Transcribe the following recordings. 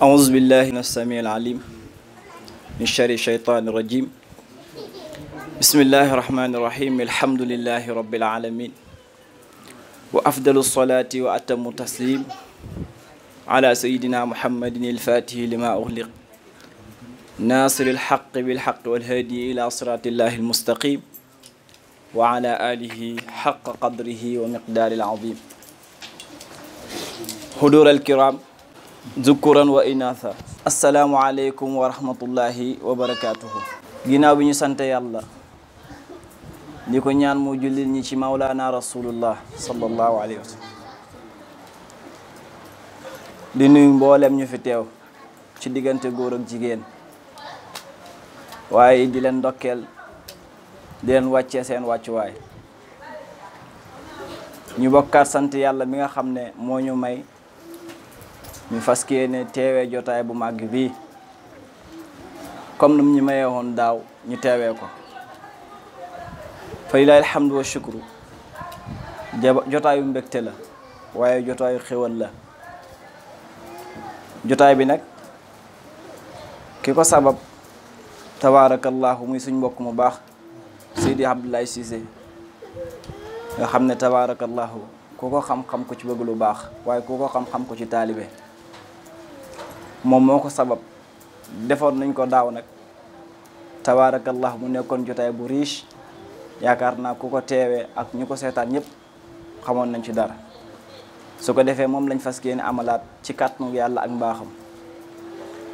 أعوذ بالله من السميع العليم من شر الشيطان الرجيم بسم الله الرحمن الرحيم الحمد لله رب العالمين وأفضل الصلاة وأتم التسليم على سيدنا محمد الفاتح لما أغلق ناصر الحق بالحق والهادي إلى صراط الله المستقيم وعلى آله حق قدره ومقدار العظيم حضور الكرام ذكرا وإناثا السلام عليكم ورحمة الله وبركاته ginnaaw bi ñu sant yàlla di ko ñaan mu jullil ñi ci mawlaana rasulullah sallallahu alayhi wa sallam di nuyu mboolem ñu fi teew ci diggante góor ak jigéen waaye di leen ndokkeel di leen wàccee seen wàccuwaay ñu bokkaat sant yàlla mi nga xam ne moo ñu may ñu fas yéene teewee jotaay bu màgg bii comme ni ñu mayee woon daaw ñu teewee ko fa lillahi alhamdu wa shukru jotaayu mbégte la waaye jotaayu xéwal la jotaay bi nag ki ko sabab tabaarakallahu muy suñ mbokk mu baax Seydi Abdoulaye Cissé nga xam ne tabaarakallahu ku ko xam-xam ko ci bëgg lu baax waaye ku ko xam-xam ko ci taalibe moom moo ko sabab defoon nañ ko daaw nag tabaarakallahu mu nekkoon jotaay bu riche yaakaar naa ku ko teewee ak ñu ko seetaan ñëpp xamoon nañ ci dara su ko defee moom lañ fas yéene amalaat ci kàttanu yàlla ak mbaaxam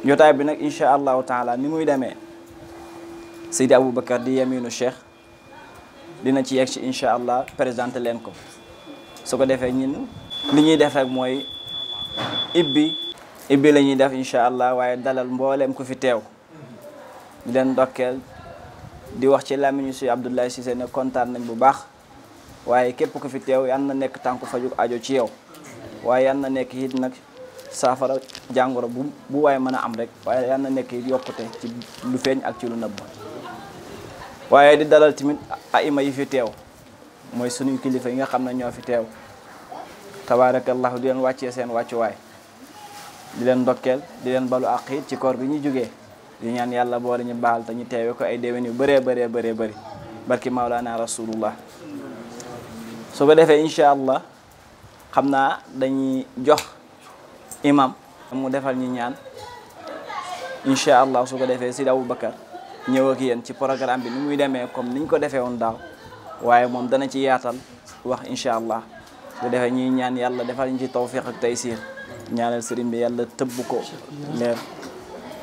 jotaay bi nag incha allahu taala ni muy demee Seydi Aboubacar di yeminu cheikh dina ci yegg ci incha allah présenté leen ko su ko defee ñun li ñuy def rek mooy ibbi la ñuy def incha allah waaye dalal mbooleem ku fi teew di leen ndokkeel di wax ci làmmiñu si Abdoulaye Cissé ne kontaan nañ bu baax waaye képp ku fi teew yan na nekk tànku faju ajo ci yow waaye yan na nekk it nag saafara jàngoro bu waaye mën a am rek waaye yan na nekk it yokkute ci lu feeñ ak ci lu nëbb waaye di dalal tamit aima yi fi teew mooy suñu kilifa yi nga xam ne ñoo fi teew tabaarakallahu di leen wàccee seen wàccuwaay di leen ndokkeel di leen balu àq it ci koor bi ñu jógee di ñaan yàlla boole ñu baal te ñu teewe ko ay déwén yu bëree bëri barki Maulana rasulullah su ko defee incha allah xam naa dañuy jox imam mu defal ñu ñaan incha allah su ko defee Seydi Aboubacar ñëw ak yéen ci programme bi ni muy demee comme niñ ko defee woon daaw waaye moom dana ci yaatal wax incha allah su ko defee ñuy ñaan yàlla defal ñu ci tawfiq ak taysiir ñaanal sëriñ bi yàlla tëbb ko leer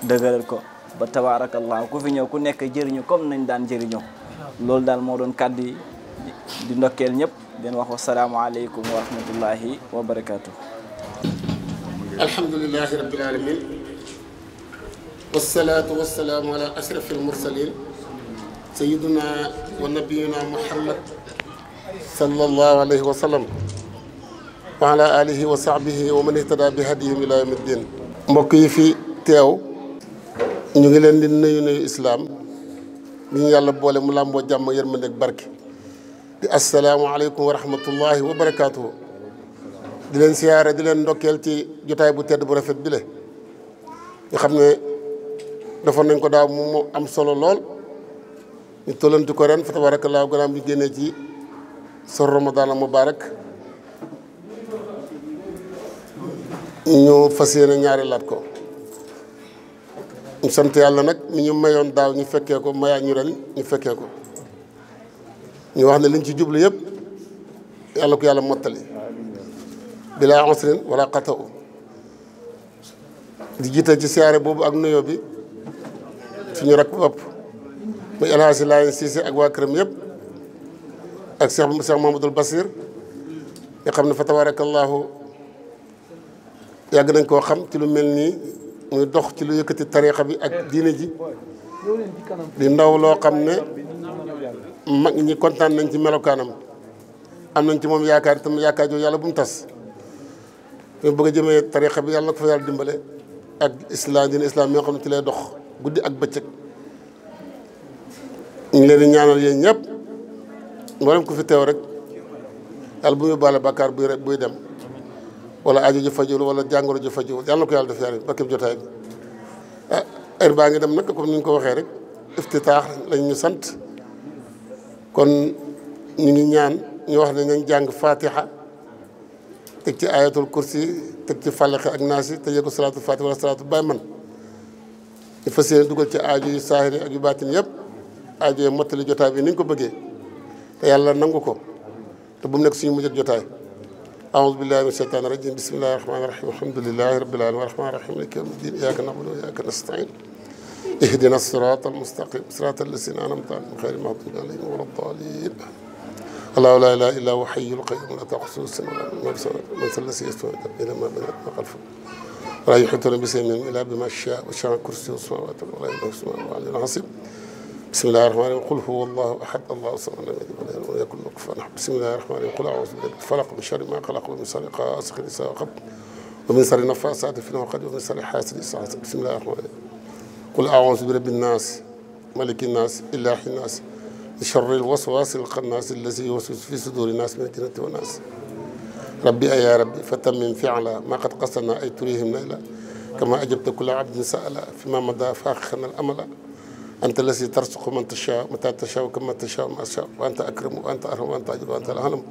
dëgëral ko ba tabaarakallah ku fi ñëw ku nekk jëriñu comme nañ daan jëriñoo loolu daal moo doon kàddu yi di ndokkeel ñëpp den wax wasalaamualeykum wa rahmatullahi wa barakatuh alhamdulilahi rabbil alamin wasalaatu wasalaamu ala ashraf almursalin sayiduna wa nabiyuna muhammad sallallahu alayhi wa sallam wa ala alihi wa sahbihi wa man ihtada bi hadihim ila yawmi ddin mbokk yi fi teew ñu ngi leen di nuyu islaam bi ñu yàlla boole mu làmboo jàmm yërmande ak barke di asalaamualeykum wa rahmatullahi wa barakaatuhu di leen siyaare di leen ndokkeel ci jotaay bu tedd bu rafet bi le nga xam ne defoon nañ ko daaw mu am solo lool ñu tollanti ko ren fa tabarakallahu gannaaw bi génnee ci sor ramadan mubarak ñu fas yéene ñaari laat ko ñu sant yàlla nag mi ñu mayoon daaw ñu fekkee ko mayaat ñu ren ñu fekkee ko ñu wax ne liñ ci jublu yëpp yàlla ko yàlla mottali bilaa usrin wala xata u di jiital ci siyaare boobu ak nuyoo bi suñu rakk bopp muy El Hadji Laye Cissé ak waa këram yëpp ak Cheikh Mamadou Bassir nga xam ne fa tabarakallahu yàgg nañ koo xam ci lu mel nii muy dox ci lu yëkkati tariixa bi ak diine ji di ndaw loo xam ne mag ñi kontaan nañ ci melokaanam am nañ ci moom yaakaar itam yaakaar jooju yàlla bu mu tas ñu bëgg a jëmee tariixa bi yàlla na ko fa yàlla dimbale ak islam diine islam mi nga xam ne ci lay dox guddi ak bëccëg ñu ngi leen di ñaanal yéen ñëpp mboolem ku fi teew rek yàlla bu ñu baale bàkkaar buy dem wala aajo ji fajul wala jàngoro ji fajul yàlla na ko yàlla def yaar bakkim jotaay bi heure baa ngi dem nag comme ni ñu ko waxee rek iftitaax lañ ñu sant kon ñu ngi ñaan ñu wax ne nañ jàng fatiha teg ci ayatul kursi teg ci fàllaxe ak naasi te yëg ko salaatul fatiha wala salaatul baay man ñu fas yéene dugal ci aajo yu saahiri ak yu baatin yëpp aajo yi mottali jotaay bi ni ñu ko bëggee te yàlla nangu ko te bu mu nekk suñu mujjat jotaay أعوذ بالله من الشيطان الرجيم بسم الله الرحمن الرحيم الحمد لله رب العالمين الرحمن الرحيم مالك يوم الدين إياك نعبد وإياك نستعين اهدنا الصراط المستقيم صراط الذين أنعمت عليهم غير المغضوب عليهم ولا الضالين الله لا إله إلا هو حي القيوم لا تأخذه سنة ولا نوم من ذا الذي يشفع إلى ما بين ما خلفه ولا يحيطون بشيء من إلا بما شاء وسع كرسيه السماوات ولا يؤوده حفظهما وهو العظيم بسم الله الرحمن الرحيم قل هو الله احد الله الصمد لم يلد ولم يولد ولم يكن له كفوا احد بسم الله الرحمن الرحيم قل اعوذ برب الفلق من شر ما خلق ومن شر غاسق اذا وقب ومن شر النفاثات في العقد ومن شر حاسد اذا حسد بسم الله الرحمن الرحيم قل اعوذ برب الناس ملك الناس اله الناس من شر الوسواس الخناس الذي يوسوس في صدور الناس من الجنة والناس ربي يا ربي فتمم فعلا ما قد قصدنا اي تريهم نيلا كما اجبت كل عبد سال فيما مضى فاخرنا الامل أنت الذي ترزق من تشاء متى تشاء كما تشاء ما شاء وأنت أكرم وأنت أرحم وأنت أجل وأنت الأعلم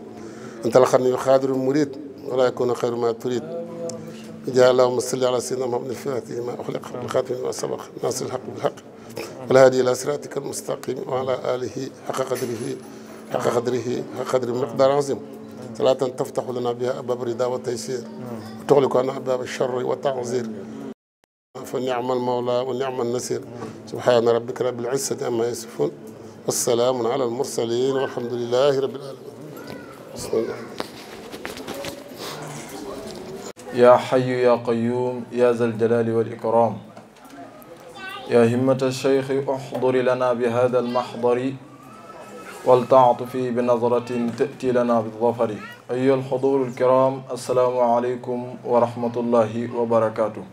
أنت الخير خادر المريد ولا يكون خير ما تريد جاء اللهم صل على سيدنا محمد الفاتح ما أخلق الخاتم ما سبق ناصر الحق بالحق والهادي إلى صراطك المستقيم وعلى آله حق قدره مقدار عظيم صلاة تفتح لنا بها أبواب الرضا والتيسير وتغلق عنا أبواب الشر والتعذير فنعم المولى ونعم النصير سبحان ربك رب العزة عما يصفون والسلام على المرسلين والحمد لله رب العالمين بسم الله يا حي يا قيوم يا ذا الجلال والإكرام يا همة الشيخ احضر لنا بهذا المحضر ولتعطفي بنظرة تأتي لنا بالظفر أيها الحضور الكرام السلام عليكم ورحمة الله وبركاته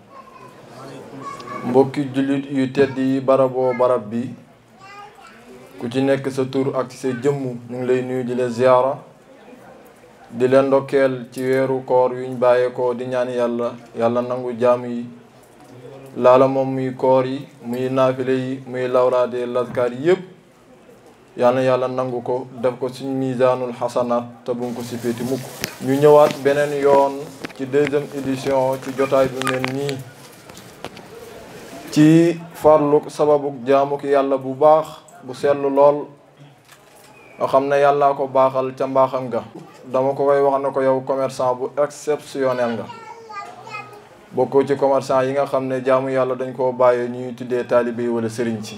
mbokki jullit yu tedd yi baraboo barab bi ku ci nekk sa tur ak sa jëmm ñu ngi lay nuyu di la ziyaara di leen ndokkeel ci weeru koor yuñ bàyyeekoo di ñaan yàlla nangu jaam yi laala moom muy koor yi muy naafile yi muy lawraade lazkaar yëpp yàlla nangu ko def ko suñ misaanul xasanaat te buñ ko si féeti mukk ñu ñëwaat beneen yoon ci deuxième édition ci jotaay bu mel nii ci farlu sababu jaamu ki yàlla bu baax bu seetlu lool nga xam ne yàllaa ko baaxal ca mbaaxam nga dama ko koy wax ne ko yow commerçant bu exceptionnel nga bokkoo ci commerçant yi nga xam ne jaamu yàlla dañ koo bàyyee ñuy tuddee taalibe yi wala sëriñ ci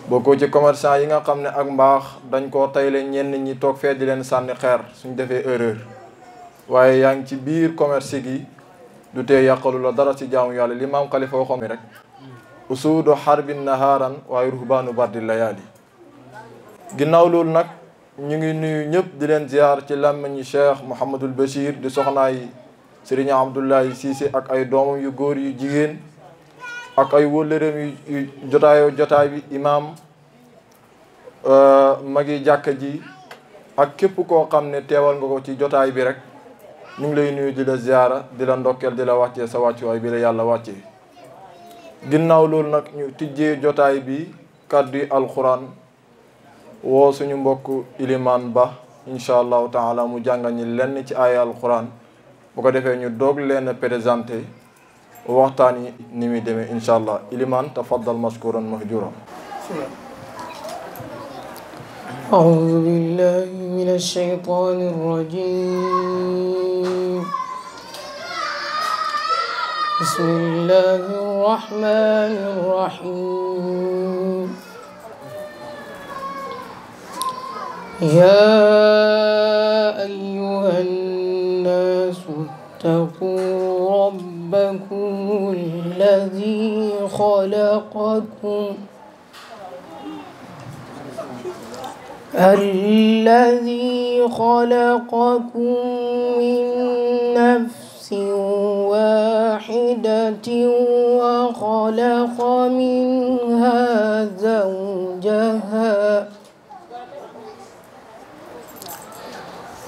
bokkoo ci commerçant yi nga xam ne ak mbaax dañ koo tayle ñenn ñi toog fee di leen sànni xeer suñ defee erreur waaye yaa ngi ci biir commerce gi du tee yàqalu la dara ci jaamu yàlla li maam Xalifa waxoon mi rek usuudu xarbin naharan waaye ruhbaanu bardi layaali ginnaaw loolu nag ñu ngi nuyu ñëpp di leen ziar ci làmmiñu Cheikh Mouhamadul Bachir di soxnaay Serigne Abdoulaye Cissé ak ay doomam yu góor yu jigéen ak ay wóllëreem yu jotaay bi imaam magi jàkka ji ak képp koo xam ne teewal nga ko ci jotaay bi rek ñu ngi lay nuyu di la ziara di la ndokkeel di la wàccee sa wàccuwaay bi la yàlla wàccee ginnaaw loolu nag ñu tijjee jotaay bi kàddu yi alquran woo suñu mbokk ilimaan ba incha allahu taala mu jàngal ñi lenn ci aaya alquran bu ko defee ñu doog leen a présenté waxtaan yi ni muy demee incha allah ilimaan tafaddal mashkuran mahjura أعوذ بالله من الشيطان الرجيم بسم الله الرحمن الرحيم يا أيها الناس اتقوا ربكم الذي خلقكم من نفس واحدة وخلق منها زوجها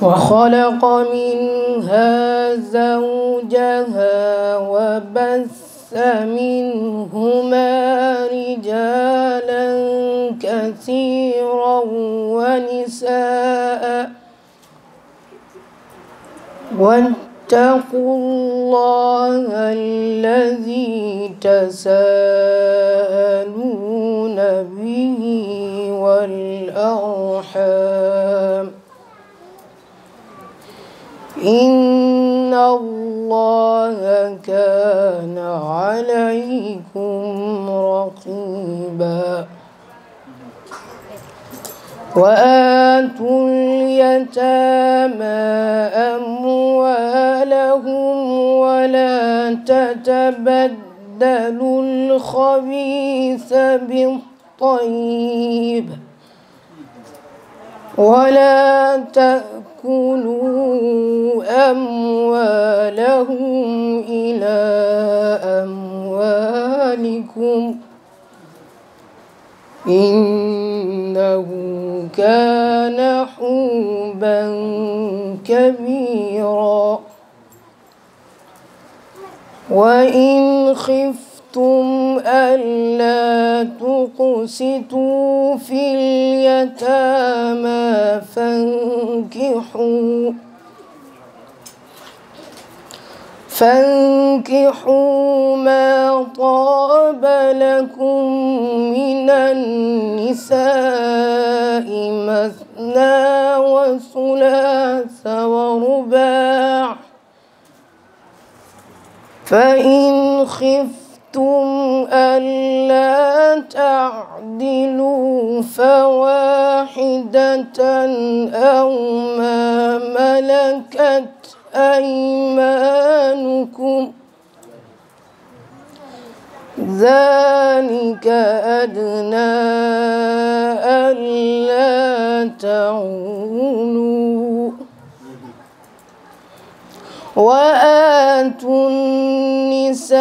وخلق منها زوجها وبث منهما رجالا كثيرا ونساء واتقوا الله الذي تساءلون به والأرحام إن الله كان عليكم رقيبا وآتوا اليتامى أموالهم ولا تتبدلوا الخبيث بالطيب ولا تأكلوا أموالهم إلى أموالكم إنه كان حوبا كبيرا وإن خفتم ألا تقسطوا في اليتامى فانكحوا ما طاب لكم من النساء مثنى وثلاث ورباع فإن خفتم ألا تعدلوا فواحدة أو ما ملكت أيمانكم ذلك أدنى ألا تعولوا وآتوا النساء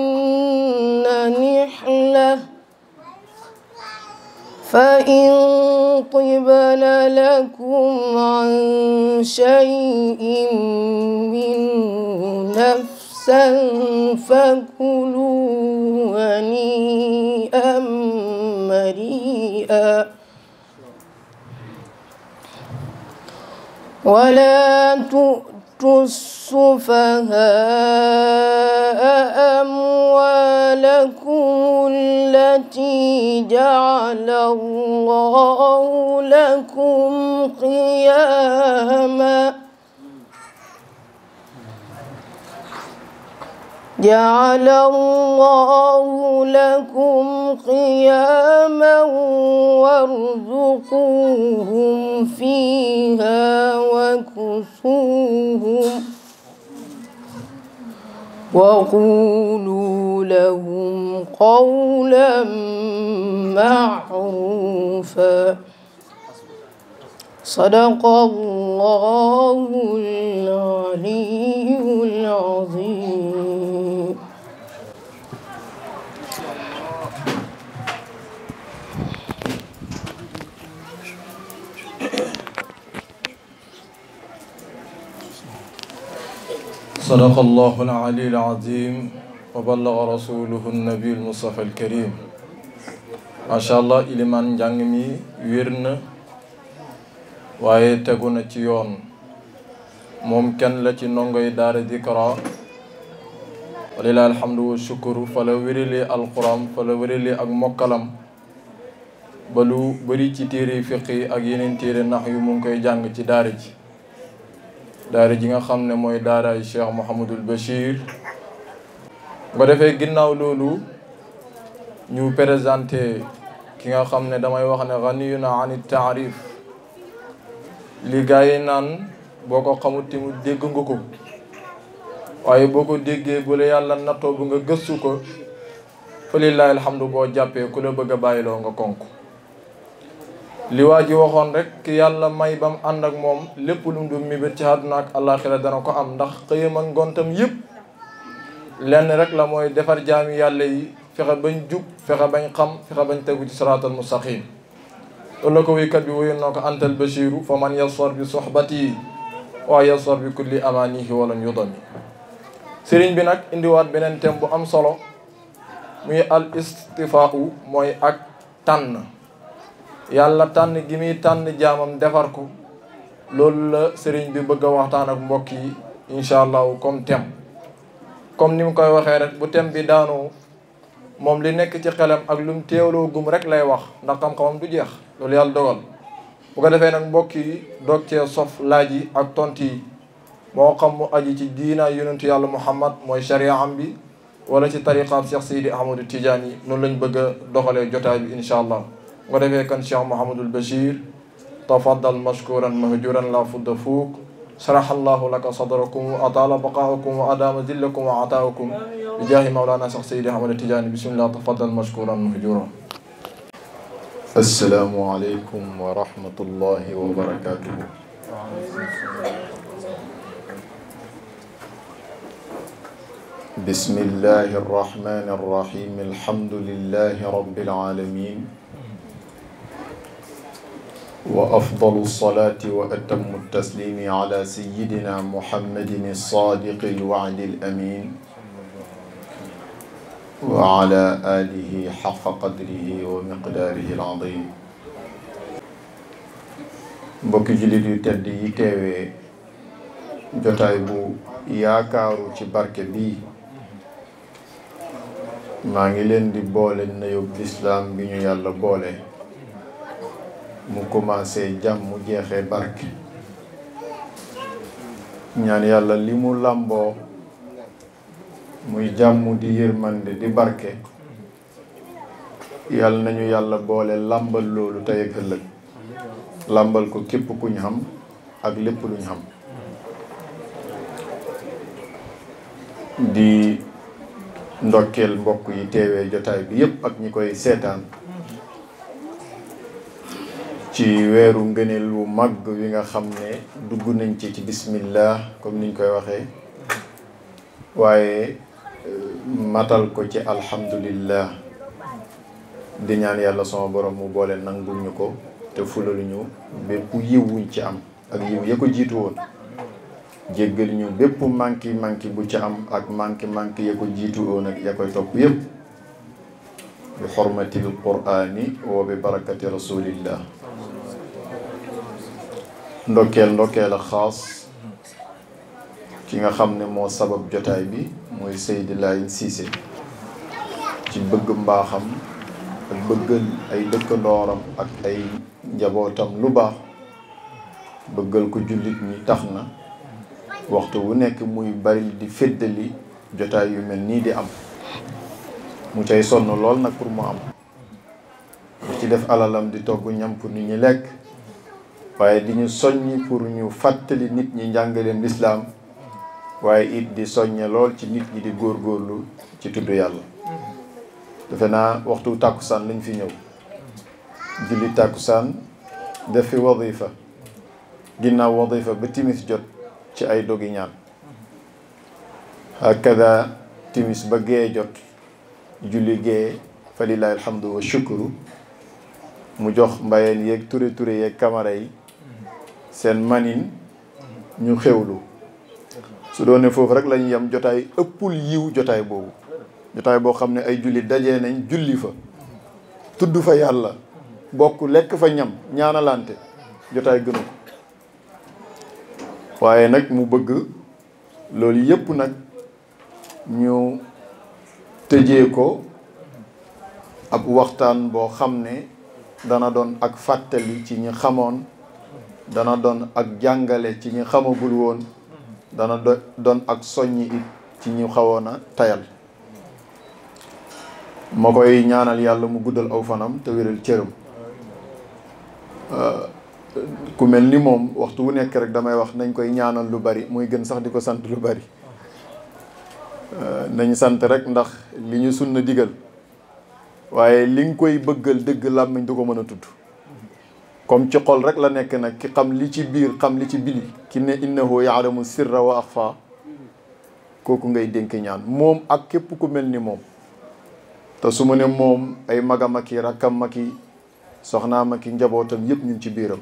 صدقاتهن نحلة فإن طبن لكم عن شيء منه نفسا فكلوا هنيئا مريئا ولا تؤتوا السفهاء أموالكم التي جعل الله لكم قياما وارزقوهم فيها وكسوهم وقولوا لهم قولا معروفا صدق الله العلي العظيم. صدق الله العلي العظيم وبلغ رسوله النبي المصطفى الكريم. ما شاء الله iliman njàng mi wér na waaye tegu na ci yoon moom kenn la ci ndongoy daara Dikra walilahi alhamdu wa shukru fa la wéralee alquran fa la wéralee ak mokkalam ba lu bëri ci téere fiqi ak yeneen téere nax yu mu ngi koy jàng ci daara ji nga xam ne mooy daaraay Cheikh Mouhamadul Bachir. nga defee ginnaaw loolu ñu présenté ki nga xam ne damay wax ne ganiyun an taarif li gaa yi naan boo ko xamut ti mu dégg nga ko waaye boo ko déggee bu la yàlla nattoo bu nga gëstu ko fa lillahi alhamdu boo jàppee ku la bëgg a bàyyiloo nga konk li waa ji waxoon rek ki yàlla may bam ànd ak moom lépp lu mu du mébét ci àdduna ak àllaaxira dana ko am ndax xëyam ak ngontam yëpp lenn rek la mooy defar jaami yàlla yi fexe bañ jub fexe bañ xam fexe bañ tegu ci siraatal mustaqim loolu la ko wéykat bi wéyoon na ko antal bashiru fa man yassar bi sohbati wa yassar bi kulli amanihi walan yudami sëriñ bi nag indiwaat beneen thème bu am solo muy al istifaau mooy ak tànn yàlla tànn gi muy tànn jaamam defar ko loolu la sëriñ bi bëgg a waxtaan ak mbokk yi incha allahu comme thème comme ni mu koy waxee rek bu thème bi daanoo moom li nekk ci xelam ak lu mu teewloo gum rek lay wax ndax xam-xamam du jeex loolu yàlla dogal bu ko defee nag mbokk yi doog cee sof laaj yi ak tont yi moo xam mu aji ci diina yonentu yàlla Muhammad mooy sharia am bi wala ci tariqaam Cheikh Seydi Ahmadou Tidiane yi noonu lañ bëgg a doxalee jotaay bi incha allah bu ko defee kan Cheikh Mouhamadul Bachir tafaddal mashkuran mahjuran la fudda fuuk sharaha allahu laka sadrakum wa atala baqaakum wa adama zillakum wa ataakum bi jaahi mawlana Cheikh Seydi Ahmadou Tidiane bismillah tafaddal mashkuran mahjuran. Assalaamu aleykum wa rahmatullahi wa barakatuhu. Bismillahi arrahmani arrahim. Alhamdulillahi rabbil alamin. Wa afdalu salati wa atammu taslimi ala sayyidina Muhammadin as-sadiqi al-wa'di al-amin. Wa ala alihi haqqa qadrihi wa miqdaarihi al-azim. Mbokki jullit yu tedd yi teewee jotaay bu yaakaaru ci barke bii maa ngi leen di boole nuyoo lislaam bi ñu yàlla boole mu commencé jàmm jeexee barke ñaan yàlla li mu làmboo muy jàmm di yërmande di barke yàlla nañu yàlla boole làmbal loolu tey ak ëllëg làmbal ko képp ku ñu xam ak lépp lu ñu xam di ndokkeel mbokk yi teewee jotaay bi yépp ak ñi koy seetaan ci weeru ngëneel wu mag wi nga xam ne dugg nañ ci bismillah comme niñ koy waxee waaye matal ko ci alhamdulillah di ñaan yàlla sama borom mu boole nangul ñu ko te fulal ñu bépp yiw wuñ ci am ak yiw ya ko jiitu woon jéggal ñu bépp manki bu ci am ak manki ya ko jiitu woon ak ya koy topp yépp bi xormatil qur'ani wa bi barakati rasulillah ndokkeel ak xaas ki nga xam ne moo sabab jotaay bi mooy Seydi Laye Cissé ci bëgg mbaaxam ak bëggal ay dëkkandooram ak ay njabootam lu baax bëggal ko jullit ñi tax na waxtu wu nekk muy bari di féddali jotaay yu mel nii di am mu cay sonn lool nag pour mu am mu ci def alalam di togg ñam pour nit ñi lekk waaye di ñu soññi pour ñu fàttali nit ñi njàngaleem lislaam waaye it di soññe lool ci nit ñi di góorgóorlu ci tudd yàlla defe naa waxtu tàkkusaan lañ fi ñëw julli tàkkusaan def fi wadifa ginnaaw wadifa ba timis jot ci ay dogi ñaan hakada timis ba gee jot julli gee fa lillahi alhamdu wa shukru mu jox mbayeen yeeg ture yeeg kamara yi seen manin ñu xewlu su doone foofu rek lañu yem jotaay ëppul yiw jotaay boobu jotaay boo xam ne ay julli dajee nañ julli fa tudd fa yàlla bokk lekk fa ñam ñaanalante jotaay gënu ko waaye nag mu bëgg loolu yépp nag ñu tëjee ko ab waxtaan boo xam ne dana doon ak fàttali ci ñi xamoon dana doon ak jàngale ci ñi xamagul woon dana doon ak soññi it ci ñu xawoon a tayal ma koy ñaanal yàlla mu guddal aw fanam te wéral cëram ku mel ni moom waxtu wu nekk rek damay wax nañ koy ñaanal lu bari muy gën sax di ko sant lu bari nañ sant rek ndax li ñu sunna digal waaye li nga koy bëggal dëgg làmmiñ du ko mën a tudd comme ci xol rek la nekk nag ki xam li ci biir xam li ci bili ki ne innahu yaalamu sirra wa axfa kooku ngay dénk ñaan moom ak képp ku mel ni moom te su ma ne moom ay magam ak i rakkam ak i soxnaam ak njabootam yëpp ñu ngi ci biiram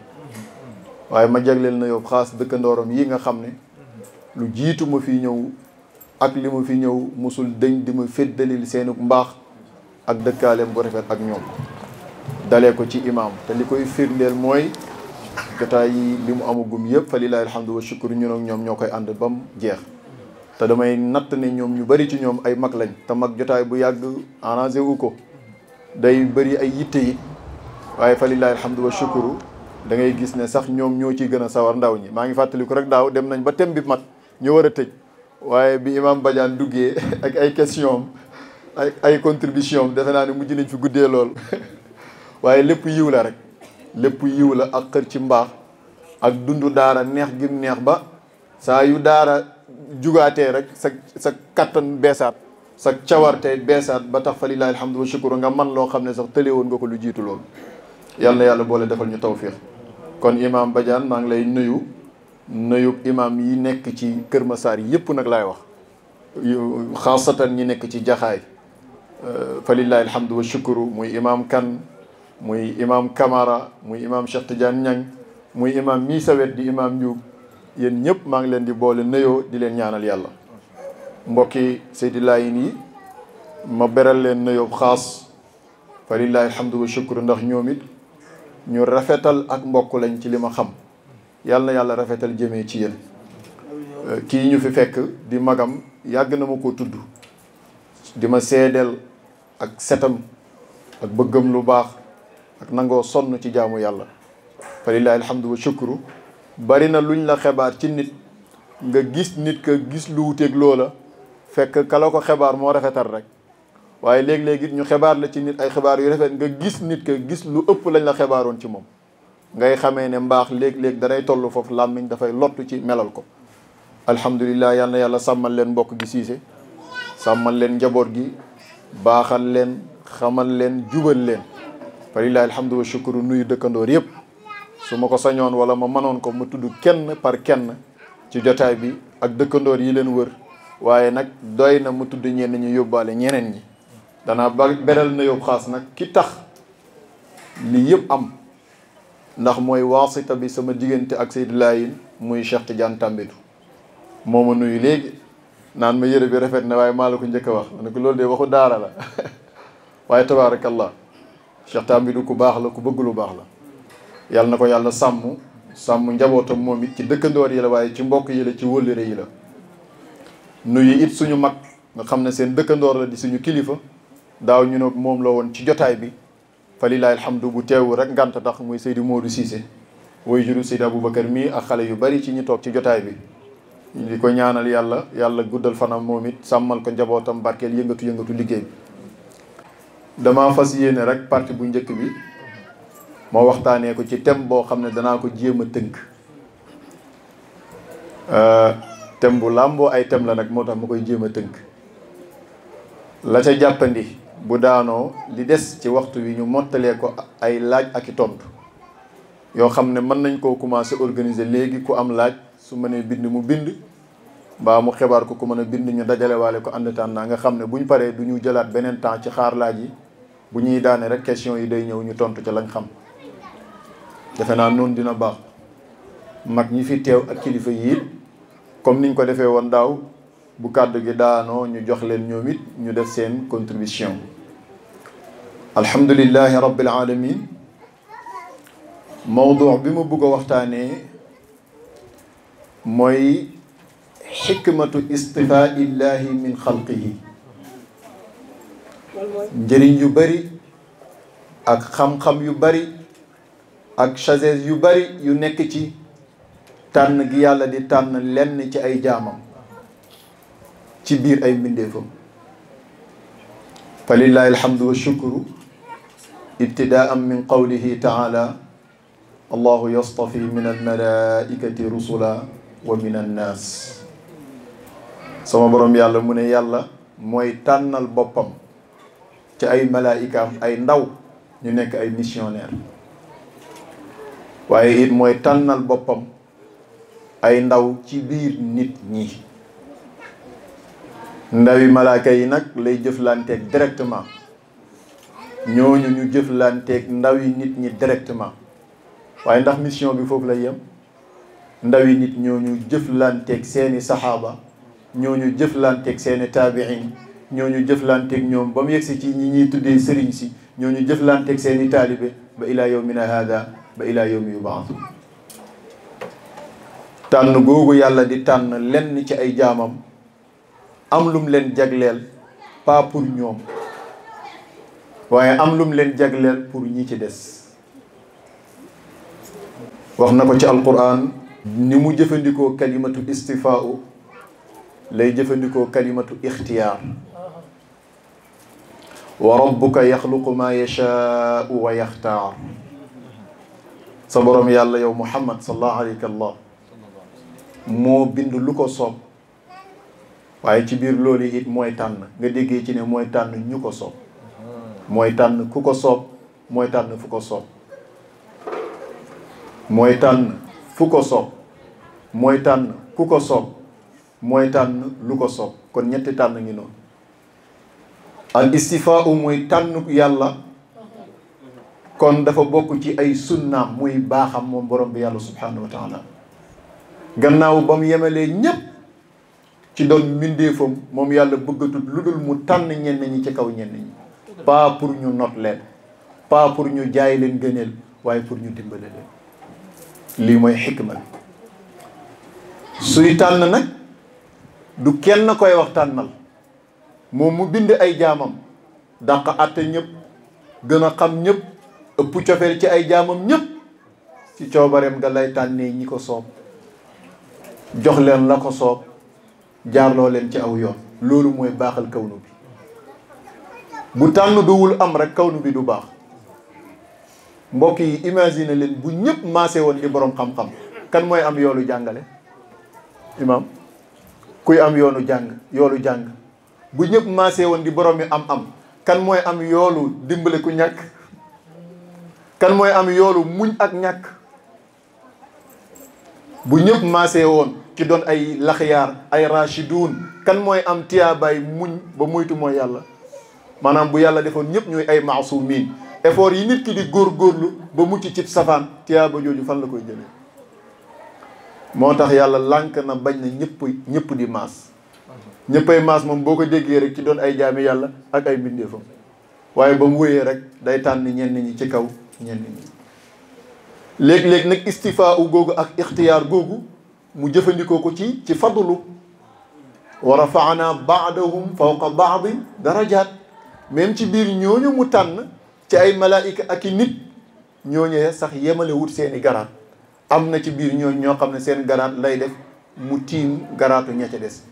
waaye ma jagleel na yow xaas dëkkandooram yi nga xam ne lu jiitu ma fi ñëw ak li ma fi ñëw musul dëñ di ma féddalil seenu mbaax ak dëkkaaleem bu rafet ak ñoom dalee ko ci imaam te li koy firndeel mooy jotaay yi li mu amagum yëpp fa lillahi alhamdu wa shukru ñun ak ñoom ñoo koy ànd ba mu jeex te damay natt ne ñoom ñu bari ci ñoom ay mag lañ te mag jotaay bu yàgg arrangé wu ko day bëri ay yitte yi waaye fa lillahi alhamdu wa shukru da ngay gis ne sax ñoom ñoo ciy gën a sawar ndaw ñi maa ngi fàttaliku rek daaw dem nañ ba thème bi mat ñu war a tëj waaye bi imam Badiane duggee ak ay question am ay contribution am defe naa ne mujj nañ fi guddee lool waaye lépp yiw la rek lépp yiw la ak xër ci mbaax ak dundu daara neex gim neex ba saa yu daara jugaatee rek sa kattan beesaat sa cawarte beesaat ba tax fa lillahi alhamdu wa shukru nga man loo xam ne sax tëlee woon nga ko lu jiitu loolu yal na yàlla boole defal ñu tawfiq kon imam Badiane maa ngi lay nuyu imam yi nekk ci Kër Massar yëpp nag laay wax xaasatan ñi nekk ci jaxaay fa lillahi alhamdu wa shukru muy imam kan muy imam Camara muy imam Cheikh Tidiane Niang muy imam mii sawet di imam Ndioub yéen ñëpp maa ngi leen di boole nuyoo di leen ñaanal yàlla mbokki Seydi Laayeen yi ma beral leen nuyoo xaas fa lillahi alhamdu wa shukru ndax ñoom it ñu rafetal ak mbokk lañ ci li ma xam yàlla na yàlla rafetal jëmee ci yéen kii ñu fi fekk di magam yàgg na ma ko tudd di ma seedeel ak setam ak bëggam lu baax ak nangoo sonn ci jaamu yàlla fa lillahi alhamdu wa shukru bari na luñ la xibaar ci nit nga gis nit ka gis lu wuteeg loola fekk kala ko xibaar moo rafetal rek waaye léeg-léeg ñu xibaar la ci nit ay xibaar yu rafet nga gis nit ka gis lu ëpp lañ la xibaaroon ci moom ngay xamee ne mbaax léeg-léeg danay toll foofu làmmiñ dafay lottu ci melal ko alhamdulilah yal na yàlla sàmmal leen mbokk gi siise sàmmal leen njaboot gi baaxal leen xamal leen jubal leen fa lillahi alhamdu wa shukru nuyu dëkkandoor yëpp su ma ko sañoon wala ma mënoon ko ma tudd kenn par kenn ci jotaay bi ak dëkkandoor yi leen wër waaye nag doy na mu tudd ñenn ñi yóbbaale ñeneen ñi danaa beral na yóbbu xaas nag ki tax lii yëpp am ndax mooy waasita bi sama diggante ak Seydi Laayeen muy Cheikh Tidiane Tambédou moo ma nuyu léegi naan ma yëre bi rafet na waaye maa la ko njëkk a wax ma ne ko loolu de waxu daara la waaye tabaarakallah Cheikh Tambédou ku baax la ku bëgg lu baax la yàlla na ko yàlla sàmm njabootam moom it ci dëkkandoor yi la waaye ci mbokk yi la ci wóllëre yi la nuyu it suñu mag nga xam ne seen dëkkandoor la di suñu kilifa daaw ñu ne moom la woon ci jotaay bi fa lillahi alhamdu bu teewu rek ngant tax muy Seydi Modou Cissé way juru Seydi Aboubacar mii ak xale yu bari ci ñi toog ci jotaay bi di ko ñaanal yàlla guddal fanam moom it sàmmal ko njabootam barkeel yëngatu liggéey bi dama fas yéene rek partie bu njëkk bi moo waxtaanee ko ci thème boo xam ne danaa ko jéem a tënk thème bu làmboo ay thème la nag moo tax ma koy jéem a tënk la ca jàppandi bu daanoo li des ci waxtu wi ñu mottalee ko ay laaj ak i tontu yoo xam ne mën nañ koo commencé organiser léegi ku am laaj su mënee bind mu bind mbaa mu xibaar ko ku mën a bind ñu dajale waale ko ànd taan naa nga xam ne buñ paree du ñu jëlaat beneen temps ci xaar laaj yi bu ñuy daane rek question yi day ñëw ñu tontu ca lañ xam defe naa noonu dina baax mag ñi fi teew ak kilifa yi it comme niñ ko defee woon daaw bu kàddu gi daanoo ñu jox leen ñoom it ñu def seen contribution alhamdulillahi rabbil alamin mawdu bi ma bëgg a waxtaanee mooy xikmatu istifaillahi min xalqihi njëriñ yu bari ak xam-xam yu bari ak sagesse yu bari yu nekk ci tànn gi yàlla di tànn lenn ci ay jaamam ci biir ay mbindeefam fa lillahi alhamdu wa shukru ibtidaan min qawlihi taala allahu yastafi min almalaikati rusula wa min annaas sama borom yàlla mu ne yàlla mooy tànnal boppam ci ay malaikaam ay ndaw ñu nekk ay missionnaire waaye it mooy tànnal boppam ay ndaw ci biir nit ñi ndawi malaaka yi nag lay jëflanteeg directement ñooñu ñu jëflanteeg ndawi nit ñi directement waaye ndax mission bi foofu lay yem ndawi nit ñooñu jëflanteeg seeni saxaaba ñooñu jëflanteeg seeni taabiin ñooñu jëflanteeg ñoom ba mu yegsi ci ñi ñuy tuddee sëriñ si ñooñu jëflanteeg seeni taalibe ba ilaa yawmina hada ba ilaa yawmi yubaatu tànn googu yàlla di tànn lenn ci ay jaamam am lum leen jagleel pas pour ñoom waaye am lum leen jagleel pour ñi ci des wax na ko ci alquran ni mu jëfandikoo kalimatu istifaau lay jëfandikoo kalimatu ixtiyaar wa rabbuka yaxluqu ma yashaau wa yaxtaar sa borom yàlla yow muhammad sallallahu alayhi wa moo bind lu ko soob waaye ci biir loolu it mooy tànn nga déggee ci ne mooy tànn ñu ko soob mooy tànn ku ko soob mooy tànn fu ko soob mooy tànn fu ko soob mooy tànn ku ko soob mooy tànn lu ko soob kon ñetti tànn ngi noonu al istifaau mooy tànn yàlla kon dafa bokk ci ay sunnaam muy baaxam moom borom bi yàlla subhanahu wa taala gannaaw ba mu yemalee ñépp ci doon mbindeefam moom yàlla bëggatut lu dul mu tànn ñenn ñi ci kaw ñenn ñi pas pour ñu not leen pas pour ñu jaay leen gëneel waaye pour ñu dimbale leen lii mooy xikma bi suy tànn nag du kenn koy wax tànnal moom mu bind ay jaamam dàq àtte ñëpp gën a xam ñëpp ëpp cofeel ci ay jaamam ñëpp ci coobareem nga lay tànnee ñi ko soob jox leen la ko soob jaarloo leen ci aw yoon loolu mooy baaxal kawnu bi bu tànn duwul am rek kawnu bi du baax mbokk yi imagine leen bu ñëpp maase woon di boroom xam-xam kan mooy am yoolu jàngale imam kuy am yoonu jàng bu ñëpp maase woon di borom mi am kan mooy am yoolu dimbale ku ñàkk kan mooy am yoolu muñ ak ñàkk bu ñëpp maase woon ci doon ay laxiyaar ay rachidun kan mooy am tiyaabaay muñ ba muytu mooy yàlla maanaam bu yàlla defoon ñëpp ñuy ay maasumin effort yi nit ki di góorgóorlu ba mucc ci safaan tiyaaba jooju fan la koy jëlee moo tax yàlla lànk na bañ na ñëpp di maas ñëppay maas moom boo ko déggee rek ci doon ay jaami yàlla ak ay mbindeefam waaye ba mu wéyee rek day tànn ñenn ñi ci kaw ñenn ñi léeg-léeg nag istifaa u googu ak ixtiyaar googu mu jëfandikoo ko ci fadlu wa rafaana baadahum fawqa baadi darajaat même ci biir ñooñu mu tànn ci ay malaayika ak i nit ñooñu sax yemale wut seeni garaat am na ci biir ñooñu ñoo xam ne seen garaat lay def mu tiim garaatu ña ca des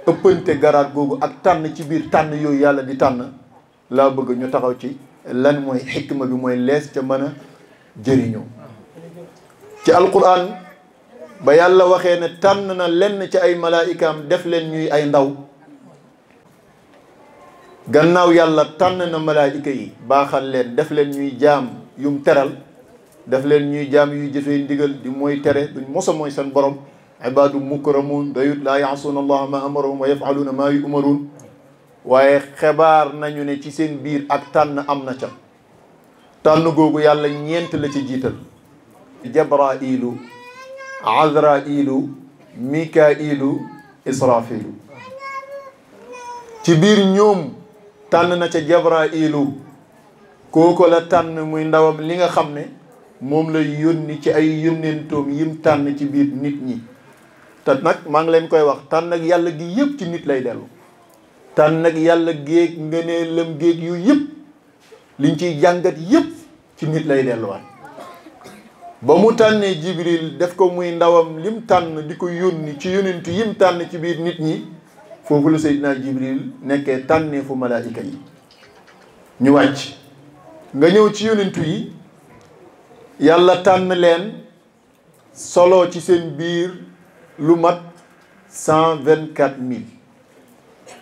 ëppante garaat googu ak tànn ci biir tànn yooyu yàlla di tànn laa bëgg ñu taxaw ci lan mooy xikma bi mooy lees ca mën a jëriñoo ci alquran ba yàlla waxee ne tànn na lenn ci ay malaayikaam def leen ñuy ay ndaw gannaaw yàlla tànn na malaayika yi baaxal leen def leen ñuy jaam yum teral def leen ñuy jaam yuy jëfee ndigal di mooy tere duñ mosa mooy seen borom ibaadu mukramuun dayut laa yaasuuna allaha ma amarahum wa yafaluuna maa yu'maruun waaye xebaar nañu ne ci seen biir ak tànn am na ca tànn googu yàlla ñeent la ci jiital jabrailu azrailu mikailu israfilu ci biir ñoom tànn na ca jabrailu kooku la tànn muy ndawam li nga xam ne moom lay yónni ci ay yónnentoom yim tànn ci biir nit ñi te nag maa ngi leen koy wax tànn ak yàlla gi yëpp ci nit lay dellu tànn ak yàlla géeg ngëneelam géeg yu yëpp liñ ciy jàngat yëpp ci nit lay delluwaat ba mu tànnee jibril def ko muy ndawam lim tànn di ko yónni ci yónentu yim tànn ci biir nit ñi foofu la Seydina jibril nekkee tànnee fu malaayika yi ñu wàcc nga ñëw ci yónentu yi yàlla tànn leen solo ci seen biir lu mat 124 000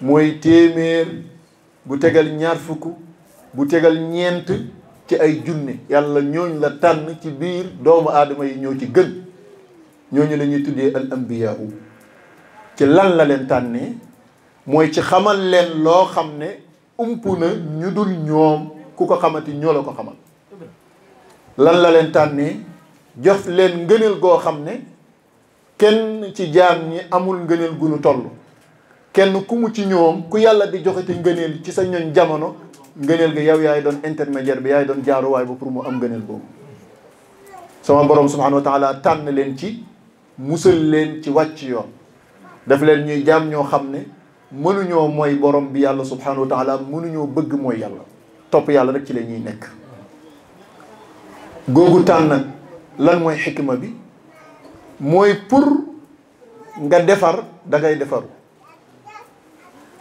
mooy téeméer bu tegal ñaar fukk bu tegal ñeent ci ay junne yàlla ñooñ la tànn ci biir doomu aadama yi ñoo ci gën ñooñu la ñuy tuddee al anbiyaa ci lan la leen tànnee mooy ci xamal leen loo xam ne ump na ñu dul ñoom ku ko xamati ñoo la ko xamal. lan la leen tànnee jox leen ngëneel goo xam ne kenn ci jaam ñi amul ngëneel gu nu toll. kenn ku mu ci ñoom ku yàlla di joxeti ngëneel ci sa ñoñ jamono ngëneel ga yow yaay doon intermédiaire bi yaay doon jaaruwaay ba pour mu am ngëneel boobu. sama borom subhanahu wa taala tànn leen ci musal leen ci wàcc yoon daf leen ñuy jaam ñoo xam ne mënuñoo mooy borom bi yàlla subhanahu wa taala mënuñoo bëgg mooy yàlla topp yàlla rek ci la ñuy nekk. googu tànn lan mooy xikma bi mooy pour nga defar da ngay defaru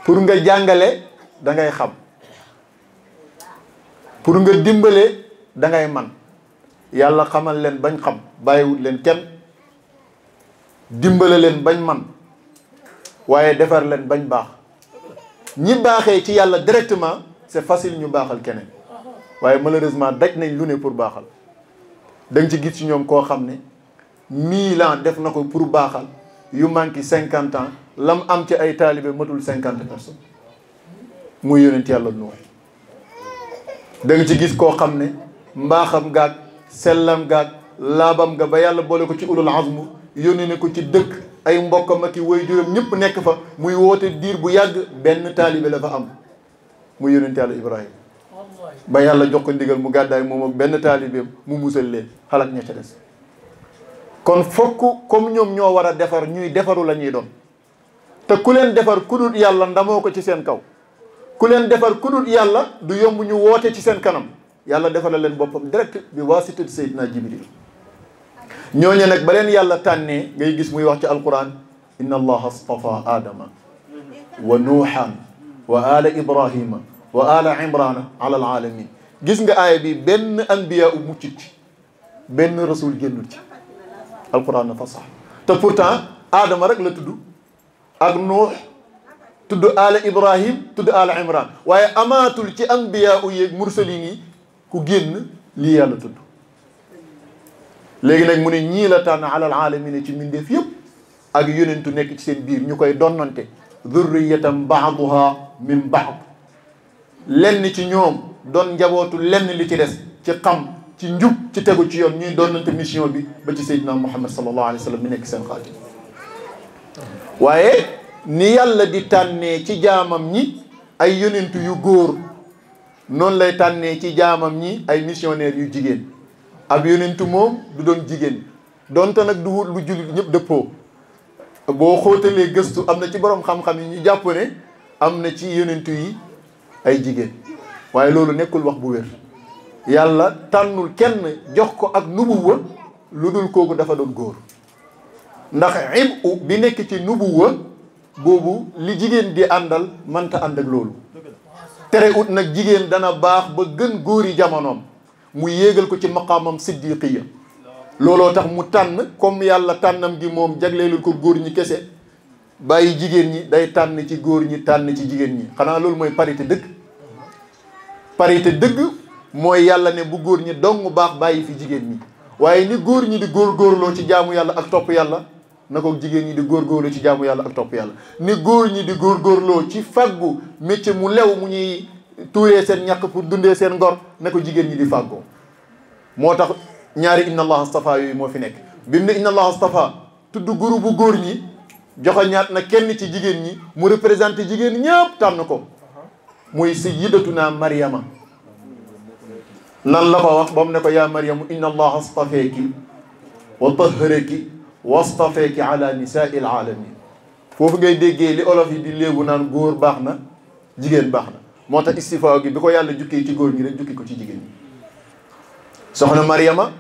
pour nga jàngale da ngay xam pour nga dimbale da ngay man yàlla xamal leen bañ xam bàyyiwut leen kenn dimbale leen bañ man waaye defar leen bañ baax ñi baaxee ci yàlla directement c'est facile ñu baaxal keneen waaye malheureusement daj nañ lu ne pour baaxal da nga ci gis ci ñoom koo xam ne 1000 ans def na ko pour baaxal yu manqué 50 ans lam am ci ay taalibe matul 50 personnes muy yonent yàlla Nuux da nga ci gis koo xam ne mbaaxam gaag sellam gaag laabam ga ba yàlla boole ko ci ulul azmu yónni ne ko ci dëkk ay mbokkam ak i waajuram ñëpp nekk fa muy woote diir bu yàgg benn taalibe la fa am muy yonent yàlla Ibrahima ba yàlla jox ko ndigal mu gàddaay moom ak benn taalibeem mu musal leen xalaat ña ca des. kon fokk comme ñoom ñoo war a defar ñuy defaru la ñuy doon te ku leen defar ku dul yàlla ndamoo ko ci seen kaw ku leen defar ku dul yàlla du yomb ñu woote ci seen kanam yàlla defal leen boppam direct bi waasitati Seydina Jibril ñooñu nag ba leen yàlla tànnee ngay gis muy wax ci alquran inna allaha astafa adama wa nuuhan wa ala ibrahima wa ala imrana ala alalamin gis nga aaya bi benn anbiya u muccut ci benn rasul génnul ci alquran na fa sax te pourtant aadama rek la tudd ak nuux tudd ala ibrahim tudd ala imran waaye amaatul ci anbiya u yeeg mursalin yi ku génn lii yàlla tudd léegi nag mu ne ñii la tànn ala alamin ci mbindeef yëpp ak yonentu nekk ci seen biir ñu koy donnante dhurriyatan baaduha min baad lenn ci ñoom doon njabootu lenn li ci des ci xam ci njub ci tegu ci yoon ñuy doonante mission bi ba ci Seydina Muhammad sallallahu alayhi wa sallam mi nekk seen xaatim waaye ni yàlla di tànnee ci jaamam ñi ay yonentu yu góor noonu lay tànnee ci jaamam ñi ay missionnaires yu jigéen ab yonentu moom du doon jigéen donte nag du wut lu jullit ñëpp dëppoo boo xóotalee gëstu am na ci borom xam-xam yi ñu jàpp ne am na ci yonentu yi ay jigéen waaye loolu nekkul wax bu wér yàlla tànnul kenn jox ko ak nubuwa lu dul kooku dafa doon góor ndax ibu bi nekk ci nubuwa boobu li jigéen di àndal mënta ànd ak loolu tere ut nag jigéen dana baax ba gën góori jamonoom mu yéegal ko ci maqaamam siddiqiya looloo tax mu tànn comme yàlla tànnam gi moom jagleelul ko góor ñi kese bàyyi jigéen ñi day tànn ci góor ñi tànn ci jigéen ñi xanaa loolu mooy parité dëgg parité dëgg mooy yàlla ne bu góor ñi dong baax bàyyi fi jigéen ñi waaye ni góor ñi di góorgóorloo ci jaamu yàlla ak topp yàlla na ko jigéen ñi di góorgóorloo ci jaamu yàlla ak topp yàlla ni góor ñi di góorgóorloo ci faggu métier mu lew mu ñuy tuuree seen ñàkk pour dundee seen ngor na ko jigéen ñi di fàggoo moo tax ñaari inna allah astafa yooyu moo fi nekk bi mu ne inna allah astafa tudd groupe bu góor ñi joxoñaat na kenn ci jigéen ñi mu représenté jigéen ñëpp tànn ko muy sayyidatuna Maryama lan la ko wax ba mu ne ko yaa Maryamu inna allaha astafeeki wa tahharaki wa astafeeki ala nisaai alaalamin foofu ngay déggee li olof yi di léegu naan góor baax na jigéen baax na moo tax istifaa gi bi ko yàlla jukkee ci góor ñi rek jukki ko ci jigéen ñi soxna Maryama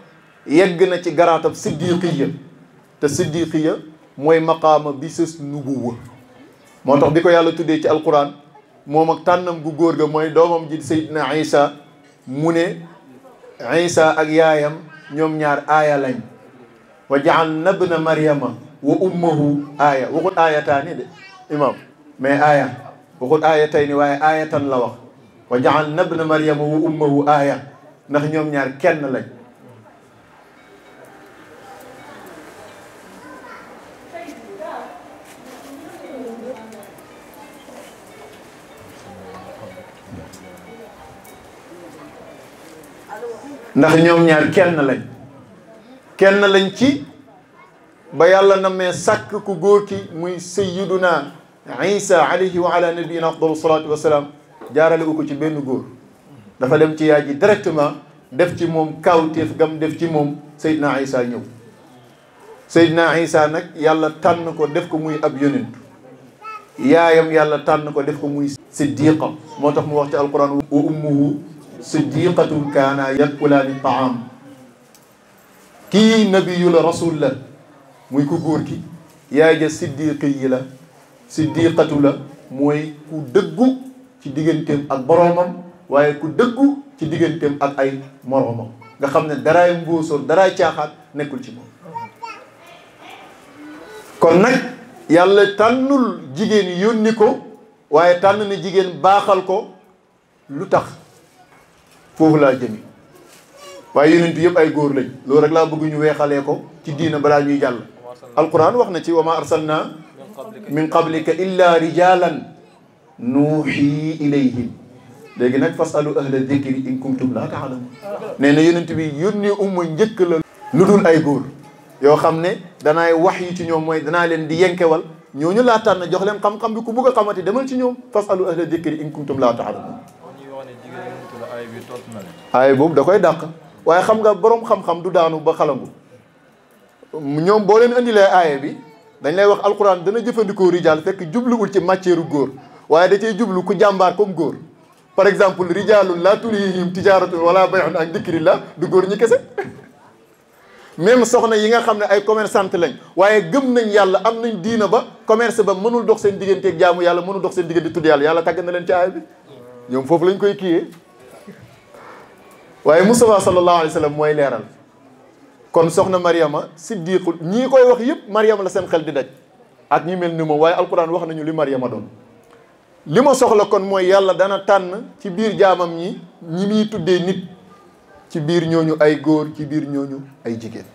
yegg na ci garaatab siddiqiya te siddiqiya mooy maqaama bi sës nubuwa moo tax bi ko yàlla tuddee ci alquran moom ak tànnam gu góor ga mooy doomam ji Seydina Isa mu ne Isa ak yaayam ñoom ñaar aaya lañ wa ja'alna ibna Maryama wa ummuhu aaya waxut aayataani de imam mais aaya waxut aayatayni waaye aayatan la wax wa ja'alna ibna Maryama wa ummuhu aaya ndax ñoom ñaar kenn lañ ndax ñoom ñaar kenn lañ ci ba yàlla namee sàkk ku góor ki muy sayyiduna Isa alayhi wa ala nabiyina afdalu salatu wasalaam jaarale u ko ci benn góor dafa dem ci yaay ji directement def ci moom kawteef gam def ci moom Seydina Isa ñëw Seydina Isa nag yàlla tànn ko def ko muy ab yonent yaayam yàlla tànn ko def ko muy siddiqa moo tax mu wax ci alquran wa ummuhu siddiqatun kaana yakulaani taam kii nabiyu la rasul la muy ku góor ki yaay ja siddiqi yi la siddiqatu la mooy ku dëggu ci digganteem ak boroomam waaye ku dëggu ci digganteem ak ay moroomam nga xam ne daraay mbóosóor daraay caaxaat nekkul ci moom kon nag yàlla tànnul jigéen yónni ko waaye tànn na jigéen baaxal ko lu tax foofu laa jëmi waaye yonent yëpp ay góor lañ loolu rek laa bëgg ñu weexalee ko ci diina balaa ñuy jàll alquran wax na ci wa ma arsalna min qablika illa rijalan nuuxi ilayhim léegi nag fasalu ahla dikri in kuntum laa taalamun nee na yonent bi yónni umma njëkk la lu dul ay góor yoo xam ne danaay wax yi ci ñoom mooy danaa leen di yenkewal ñooñu laa tànn jox leen xam-xam bi ku bugg a xamati demal ci ñoom fasalu ahla dikri in kuntum laa taalamun aay boobu da koy dàq waaye xam nga borom xam-xam du daanu ba xalangu ñoom boo leen indilee aaye bi dañ lay wax alquran dana jëfandikoo rijaal fekk jubluwul ci matière góor waaye da cay jublu ku jàmbaar comme góor par exemple rijaalun laa tulhihim tijaratun wala bay'un an dikrillah du góor ñi kese même soxna yi nga xam ne ay commerçante lañ waaye gëm nañ yàlla am nañ diina ba commerce ba mënul dox seen digganteeg jaamu yàlla mënul dox seen diggante tudd yàlla tàgg na leen ci aaya bi ñoom foofu lañ koy kiiyee waaye Mustafa sallallahu alayhi wa sallam mooy leeral kon soxna Mariama siddiqul ñii koy wax yëpp Mariama la seen xel di daj ak ñi mel ni moom waaye alquran wax nañu li Mariama doon li ma soxla kon mooy yàlla dana tànn ci biir jaamam ñi muy tuddee nit ci biir ñooñu ay góor ci biir ñooñu ay jigéen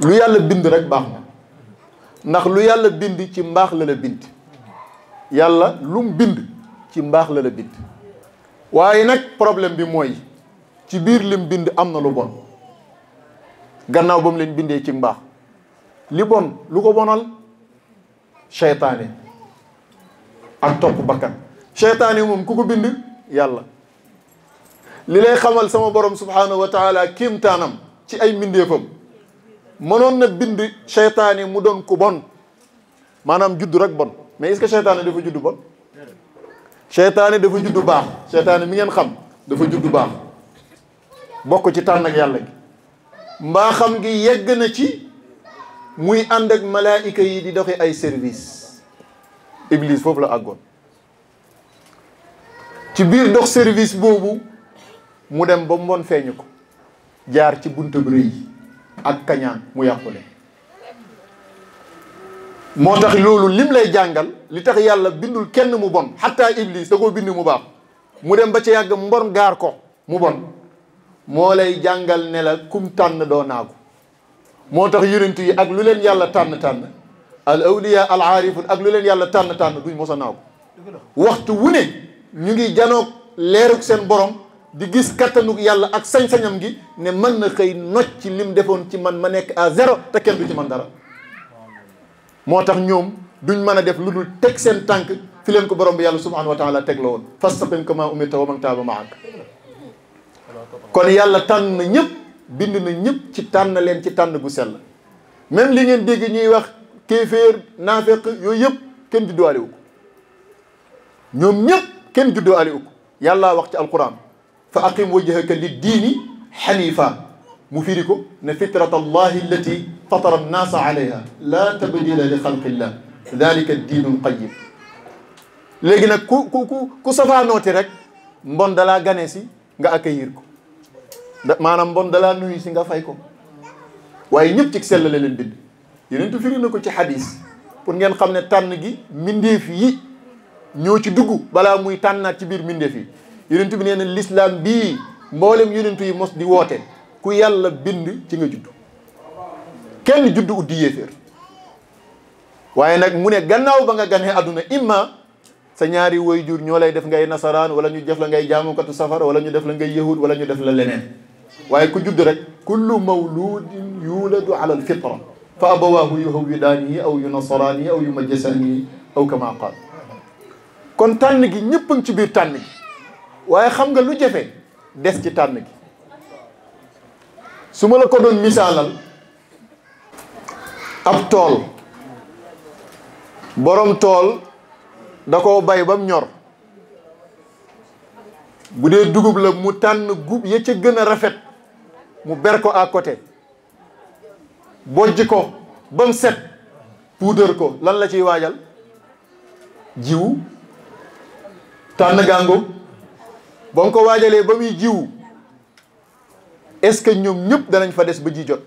lu yàlla bind rek baax na ndax lu yàlla bind ci mbaax la la bind yàlla lu mu bind ci mbaax la la bind waaye nag problème bi mooy ci biir lim bind am na lu bon gannaaw ba mu leen bindee ci mbaax li bon lu ko bonal seytaane ak topp bakkan seytaane moom ku ko bind yàlla li lay xamal sama borom subhanahu wa taala kéemtaanam ci ay mbindeefam mënoon na bind seytaane mu doon ku bon maanaam juddu rek bon mais est-ce que seytaane dafa juddu bon seytaane dafa juddu baax seytaane mi ngeen xam dafa juddu baax bokk ci tànn ak yàlla gi mbaaxam gi yegg na ci muy ànd ak malaayika yi di doxe ay service Iblis foofu la àggoon ci biir dox service boobu mu dem ba mbon feeñu ko jaar ci buntu bu rëy ak kañaan mu yàqule moo tax loolu lim lay jàngal li tax yàlla bindul kenn mu bon xataa Iblis da koo bind mu baax mu dem ba ca yàgg mbon gaar ko mu bon moo lay jàngal ne la kum tànn doo naagu moo tax yonent yi ak lu leen yàlla tànn al awliya al aarifun ak lu leen yàlla tànn duñ mos a naagu waxtu wu ne ñu ngi janoog leeruk seen borom di gis kattanuk yàlla ak sañ-sañam gi ne mën na xëy nocc ci lim defoon ci man ma nekk à zéro te kenn du ci man dara moo tax ñoom duñ mën a def lu dul teg seen tànk fi leen ko borom bi yàlla subhanahu wa taala teg la woon fastaqim kama umirta wa man taaba ma'ak kon yàlla tànn na ñëpp bind na ñëpp ci tànn leen ci tànn gu sell même li ngeen dégg ñuy wax kéeféer naafeq yooyu yëpp kenn judduwaale wu ko ñoom ñëpp kenn judduwaale wu ko yàlla wax ci alquran fa aqim wajhaka lid diini xanifa mu firi ko ne fitrata allahi allati fatara annaasa alayha la tabdila li xalqillah dalika diinul qayyim léegi nag ku safaanooti rek mbon dalaa gane si nga accueillir ko maanaam mbon dalaa nuyu si nga fay ko waaye ñëpp ci sell la leen bind yeneen firi na ko ci xadis pour ngeen xam ne tànn gi mbindeef yi ñoo ci dugg balaa muy tànnaat ci biir mbindeef yi yeneen bi nee na l'islam bii mboolem yenentu yi mos di woote ku yàlla bind ci nga judd kenn judd uddi yéeféer waaye nag mu ne gannaaw ba nga ganee àdduna imma sa ñaari waajur ñoo lay def ngay nasaraan wala ñu def la ngay jaamukatu safara wala ñu def la ngay yahud wala ñu def la leneen waaye ku judd rek kullu mawludin yuladu ala alfitra fa abawaahu yuhawwidaanihi aw yunasaraanihi aw yumajjisaanihi aw kama qaal kon tànn gi ñëpp a ngi ci biir tànn gi waaye xam nga lu jafe des ci tànn gi su ma la ko doon misaalal ab tool borom tool da koo bay ba mu ñor bu dee dugub la mu tànn gub ya ca gën a rafet mu ber ko à côté bojj ko ba mu set puudar ko lan la ciy waajal jiwu tànn gàngo ba mu ko waajalee ba muy jiwu est-ce que ñoom ñëpp danañ fa des ba ji jot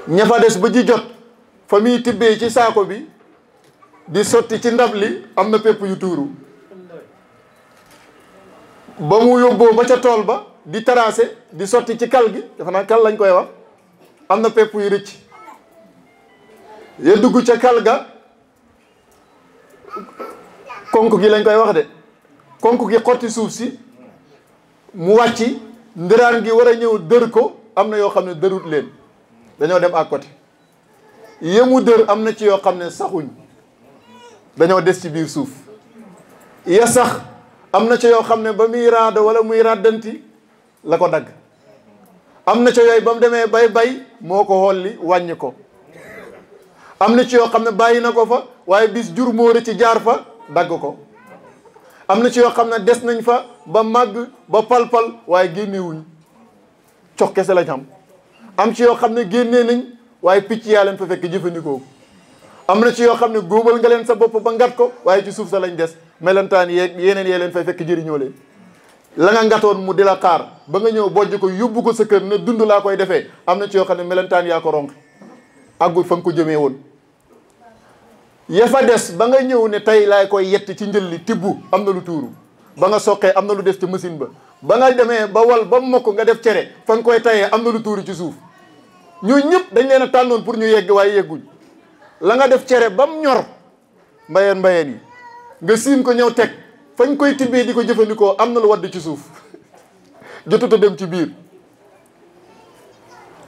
ña fa des ba ji jot fa muy tibbee ci saako bi di sotti ci ndab li am na pepp yu tuuru ba mu yóbboo ba ca tool ba di tracé di sotti ci kal gi dafa naa kal lañ koy wax am na pepp yu rëcc ya dugg ca kal ga konk gi lañ koy wax de konk gi xotti suuf si mu wàcci ndëraan gi war a ñëw dër ko am na yoo xam ne dërut leen dañoo dem à côté yemu dër am na ci yoo xam ne saxuñ dañoo des ci biir suuf ya sax am na ci yoo xam ne ba muy raado wala muy ràddanti la ko dagg am na ci yooyu ba mu demee bay moo ko xolli wàññi ko am na ci yoo xam ne bàyyi na ko fa waaye bis jur moo ci jaar fa dagg ko am na ci yoo xam ne des nañ fa ba màgg ba palpal waaye génnewuñ cox kese lañ xam am ci yoo xam ne génnee nañ waaye picc yaa leen fa fekk jëfandikoo am na ci yoo xam ne góobal nga leen sa bopp ba ngat ko waaye ci suuf sa lañ des melentaan yeeg yeneen yee leen fay fekk jëriñoo leen la nga ngatoon mu di la xaar ba nga ñëw bojj ko yóbbu ko sa kër ne dund laa koy defee am na ci yoo xam ne melentaan yaa ko ronk àggul fa nga ko jëmee woon ya fa des ba nga ñëw ne tey laay koy yett ci njël li tibbu am na lu tuuru ba nga soqee am na lu des ci machine ba nga demee ba wal ba mokk nga def cere fa nga koy tayee am na lu tuuru ci suuf ñooñu ñëpp dañ leen a tànnoon pour ñu yegg waaye yegguñ la nga def cere ba mu ñor mbayeen yi nga siim ko ñëw teg fañ koy tibbee di ko jëfandikoo am na lu wadd ci suuf jotut a dem ci biir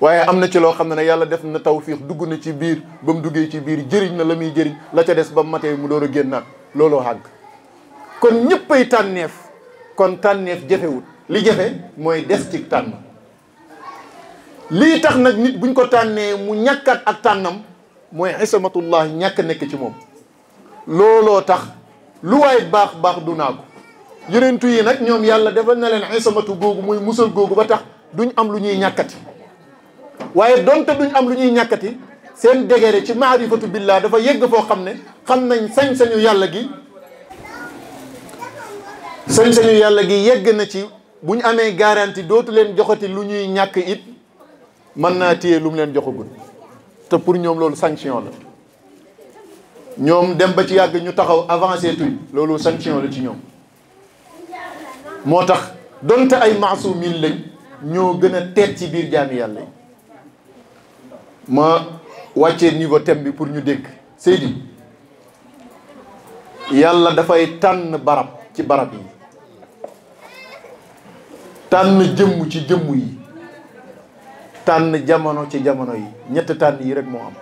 waaye am na ci loo xam ne ne yàlla def na tawfiix dugg na ci biir ba mu duggee ci biir jëriñ na la muy jëriñ la ca des ba mu matee mu door a génnaat looloo xàgg kon ñëppay tànneef kon tànneef jafewut li jafe mooy des ci tànn lii tax nag nit buñ ko tànnee mu ñàkkat ak tànnam mooy isamatullah ñàkk nekk ci moom looloo tax lu waay baax du naa ko yonentu yi nag ñoom yàlla defal na leen isamatu googu muy musal googu ba tax duñ am lu ñuy ñàkkati waaye donte duñ am lu ñuy ñàkkati seen degere ci maarifatu billah dafa yegg foo xam ne xam nañ sañ-sañu yàlla gi sañ-sañu yàlla gi yegg na ci bu ñu amee garantie dootu leen joxati lu ñuy ñàkk it mën naa téye lu mu leen joxagul te pour ñoom loolu sanction la ñoom dem ba ci yàgg ñu taxaw avancé tuñ loolu sanction la ci ñoom moo tax donte ay maasumin lañ ñoo gën a teet ci biir jaami yàlla yi ma wàccee niveau thème bi pour ñu dégg Seydi yàlla dafay tànn barab ci barab yi tànn jëmm ci jëmm yi tànn jamono ci jamono yi ñett tànn yi rek moo am